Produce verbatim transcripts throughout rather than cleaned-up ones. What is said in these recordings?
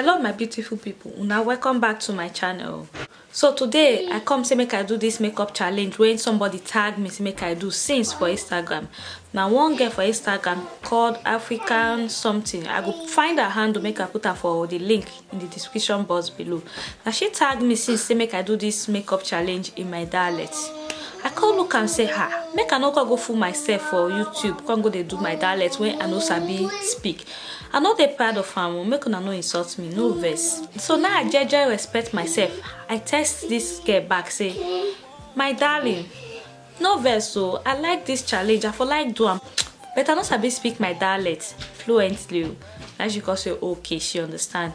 Hello my beautiful people, una welcome back to my channel. So today I come say make I do this makeup challenge when somebody tag me say make I do since for Instagram. Now one girl for Instagram called African something. I go find her handle, make I put her for the link in the description box below. Now she tag me since say make I do this makeup challenge in my dialect. I come look and say, ha, make I no go go fool myself for YouTube, come go dey do my dialect when I no sabi speak. I no dey proud of am o, make una no insult me, no vex. So now I jeje respect myself. I text this girl back say, my darling, no vex o, I like this challenge, I for like do am, but I no sabi speak my dialect fluently o. Now she come say okay, she understand.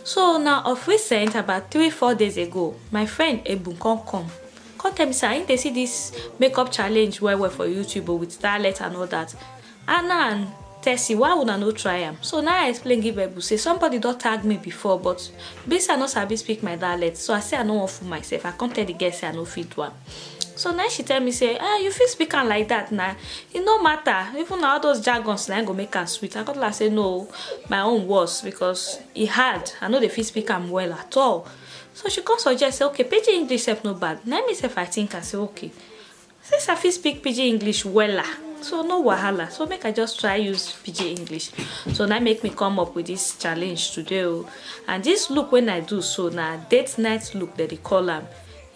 So now of recent, about three four days ago, my friend Ebun come come come tell me say I dey see this makeup challenge well well for YouTube o, with dialect and all that. Anna and Tessie, why una no try am? So now I explain give Ebun say somebody don tag me before, but based I no sabi speak my dialect, so I say I no wan fool myself. I come tell the girl say I no fit do am. So now she tell me say, ah, you fit speak am like that na. E no matter. Even na all those jargons na im go make am sweet. I come tell her say no, my own worse because e hard. I no dey fit speak am well at all. So she come suggest say, okay, pidgin English sef no bad. Na me sef I think am say okay, since I fit speak pidgin English wella, so no wahala, so make I just try use pidgin English. So na make me come up with this challenge today o. And this look wey I do so na date night look dem dey call am.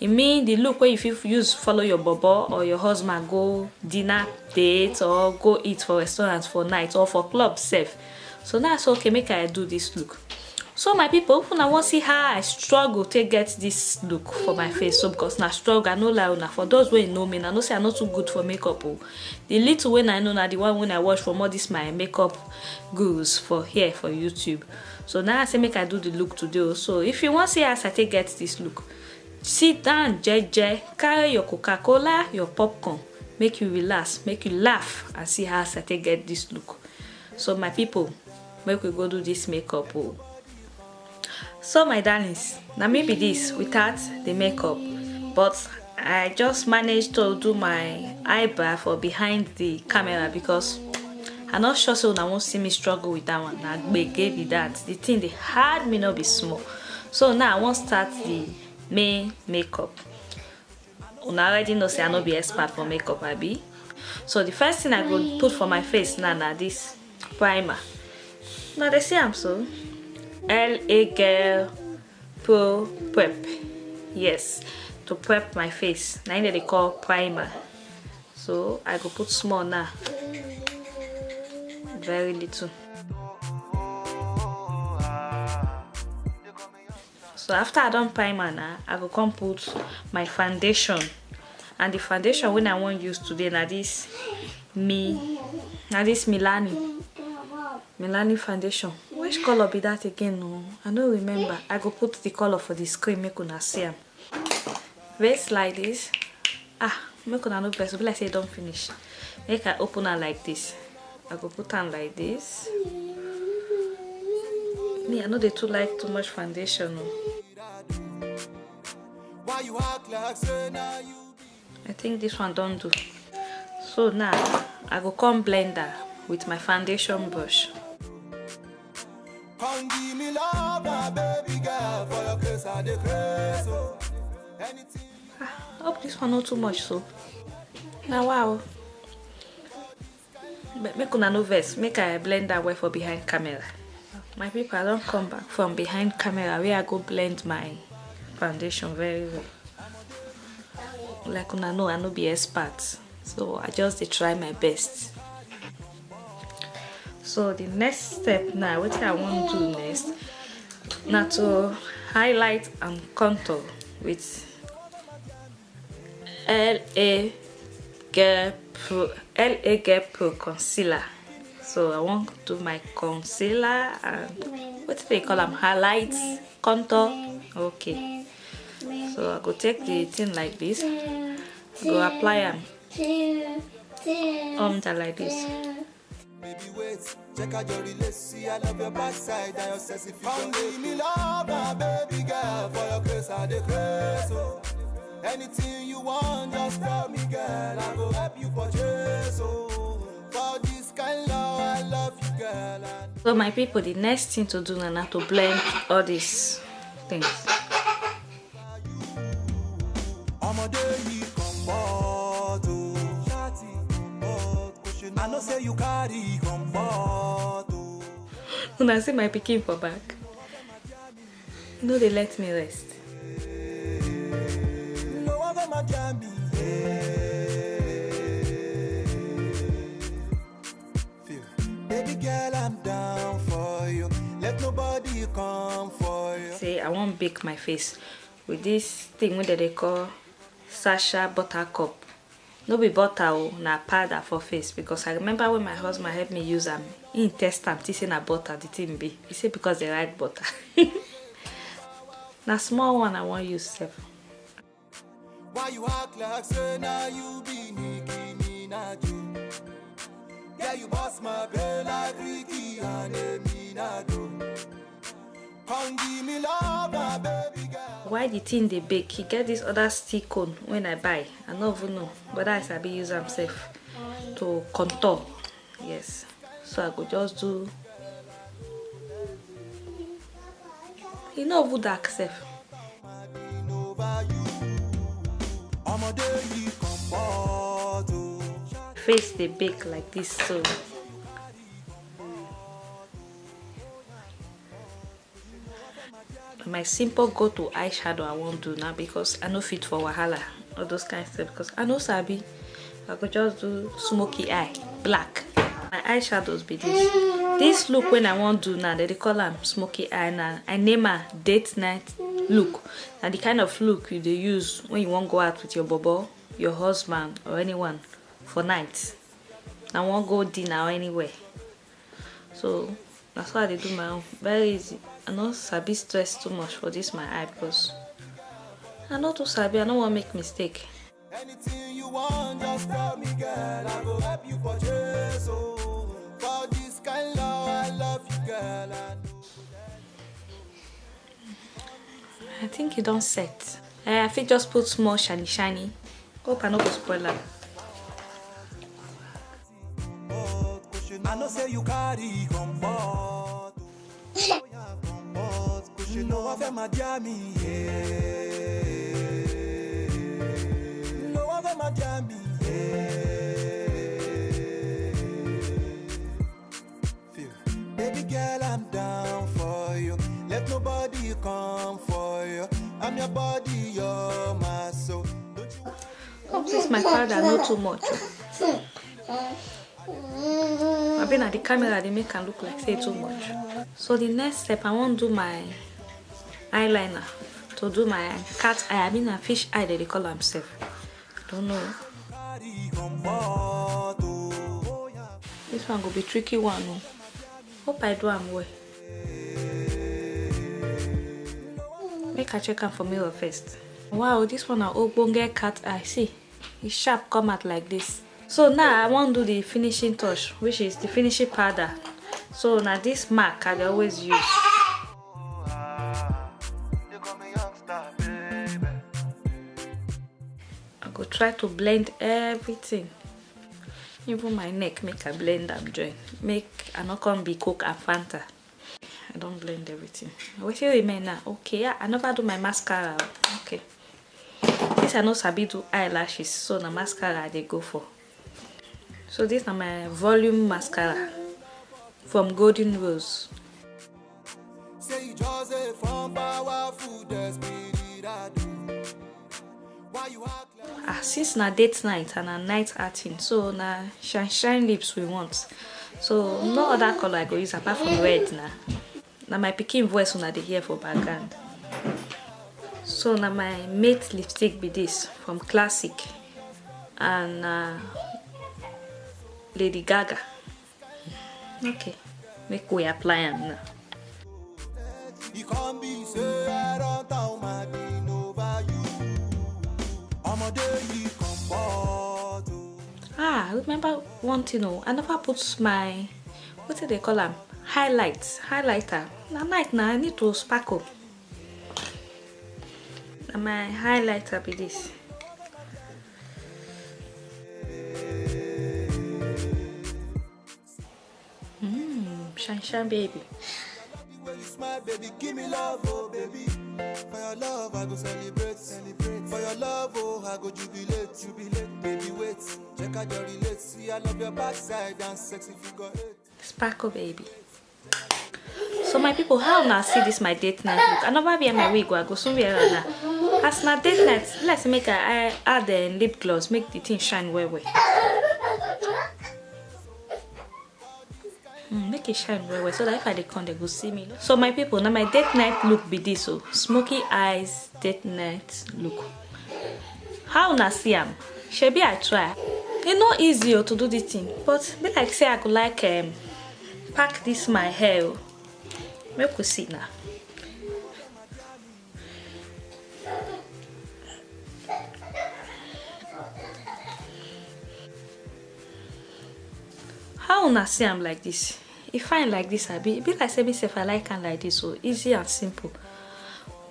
E mean the look wey you fit use follow your bobo or your husband go dinner date or go eat for restaurant for night or for club sef. So now I say okay, make I do this look. So my people, if una wan see how I struggle take get this look for my face, so because na struggle, I no lie una. For those wey know me, una know say I no too good for makeup o. The little wey I know na the one wey I watch from all this my makeup gurus for here for YouTube. So now I say make I do the look today o. So if you wan see as I take get this look, sit down jeje, carry your Coca-Cola, your popcorn, make you relax, make you laugh and see how as I take get this look. So my people, make we go do this makeup o. So my darlings, na me be this without the makeup, but I just managed to do my eyebrow for behind the camera because I no sure say una wan see me struggle with that one. Na gbege be that. The thing dey hard me no be small. So now I wan start the main makeup. Una already know say I no be expert for makeup, abi? So the first thing I go put for my face now na this primer. Una dey see am so? L A Girl Pro Prep. Yes, to prep my face. Na im dem dey call primer. So I go put small now. Very little. So after I don primer now, I go come put my foundation. And the foundation wey I wan use today na this Mi, na this Milani, Milani foundation. Which color be that again? No, I no remember. I go put the color for the screen make una see am. Vex like this. Ah, make una no vex, e be like say e don finish. Make I open am like this. I go put am like this. Me, I no dey too like too much foundation o. Why you act like say na you be? I think this one don do. So now, I go come blend am with my foundation brush. Come give me love, my baby girl, for your case I dey craze, oh. Anything Ah, hope this one not too much so. Now wow. But make una no vex, make I blend that well for behind camera. My people, I don come back from behind camera where I go blend my foundation very well. Like una know, I no be expert, so I just dey try my best. So the next step now, wetin I wan do next na to highlight and contour with L A Girl Pro, L A Girl Pro concealer. So I wan do my concealer and wetin dem call am, highlight, contour. Okay. So I go take the thing like this. I go apply am under like this. Baby, wait, check out your relace. See, I love your backside and your sexy figure. Come give me love, my baby girl, for your case I dey craze, oh. Anything you want, just tell me, girl. I go help you purchase, oh. For this kind love, I love you. So my people, the next thing to do na, na to blend all these things. I know say you carry comfort o. Una see my pikin for back. No dey let me rest. No one go my jam me. Baby girl, I'm down for you. Let nobody come for you. Say I wan bake my face with this thing wey dem dey call Sasha butter cup. No be butter o, na powder for face, because I remember when my husband help me use am, he test am, think say na butter the thing be. He say because they like butter. Na small one I wan use sef. Why you act like say now you be Nicki Minaj? Yeah, you boss my brain like Ricky and Minaj. Come give me love, my baby girl. Why the thing dey bake? E get this other stick cone when I buy. I no even know whether I sabi use am sef to contour. Yes. So I go just do. E no even dark sef. Face dey bake like this, so my simple go-to eyeshadow I wan do now, because I no fit for wahala, all those kind stuff, because I no sabi. I go just do smoky eye, black. My eyeshadows be this. This look when I wan do now, they dey call am smoky eye now. I name am date night look. Na the kind of look you dey use when you wan go out with your bobo, your husband, or anyone for night. I wan go dinner or anywhere. So na so I dey do my own. Very easy. I no sabi stress too much for this my eye, because I no too sabi. I no wan make mistake. Anything you want, just tell me, girl. I go help you purchase. Oh, for this kind love, I love you, girl. I know. I think e don set. Eh, I fit just put small shiny shiny. Hope I no go spoil am. I know say you carry comfort. No one my Miami, yeah. No one my Miami, yeah. Feel. Baby girl, I'm down for you. Let nobody come for you. I'm your body, you're my soul. Don't you Hope this my powder no too much. I been at the camera, they make am look like say too much. So the next step, I wan do my eyeliner. To do my cat eye, I mean a fish eye, they dey call am sef. I don't know. This one go be tricky one o. Hope I do am well. Make I check am for mirror first. Wow, this one na ogbonge cat eye. See, e sharp come out like this. So now I wan do the finishing touch, which is the finishing powder. So na this MAC I dey always use. I go try to blend everything. Even my neck, make I blend am join. Make I no come be Coke and Fanta. I don blend everything. Wetin remain now? Okay, yeah, I never do my mascara. Okay. This I no sabi do eyelashes, so na mascara I dey go for. So this na my volume mascara from Golden Rose. Say you just a fun powerful desperado. Why you act like Ah, since na date night and na night outing, so na shine shine lips we want. So no other color I go use apart from red na. Na my pikin voice una dey hear for background. So na my matte lipstick be this from Classic and uh, Lady Gaga. Okay, make we apply am now. E come be say I don tell my thing over you. Ọmọdé yìí comfort o. Ah, I remember one thing o. I never put my, wetin they call am, highlight, highlighter. Na night na, I need to sparkle. Na my highlighter be this. Mm, Shine, shine, baby. When you smile, baby, give me love, oh baby. For your love, I go celebrate, celebrate. For your love, oh, I go jubilate, jubilate. Baby, wait, check out your relate. See, I love your backside and sexy figure eight. Sparkle, baby. So my people, how una see this my date night look? I never wear my wig, I go soon wear am now. As na date night, let's make I add the lip gloss, make the thing shine well well. Mm, make it shine well well so that if I dey come, they go see me. So my people, now my date night look be this, so smoky eyes, date night look. How una see am? Shebi I try. E no easy o to do this thing, but be like say I go like um, pack this my hair o. Make we see now. How una see am like this? E fine like this, abi? E be like say me sef I like am like this, so easy and simple.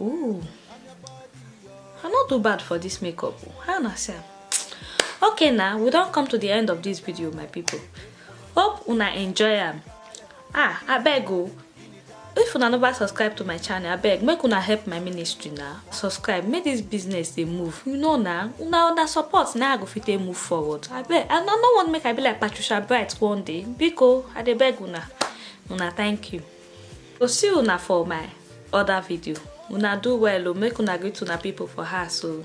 Ooh, I no do bad for this makeup o. How una see am? Okay, now we don come to the end of this video, my people. Hope una enjoy am. Ah, abeg o, if una never subscribe to my channel, abeg make una help my ministry na. Subscribe, make this business dey move. You know na, una una support na I go fit take move forward. Abeg, I no no want make I be like Patricia Bright one day. Biko, I dey beg una. Una thank you. Go see una for my other video. Una do well o, make una greet una people for house o.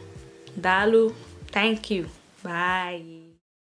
Daalụ, thank you. Bye.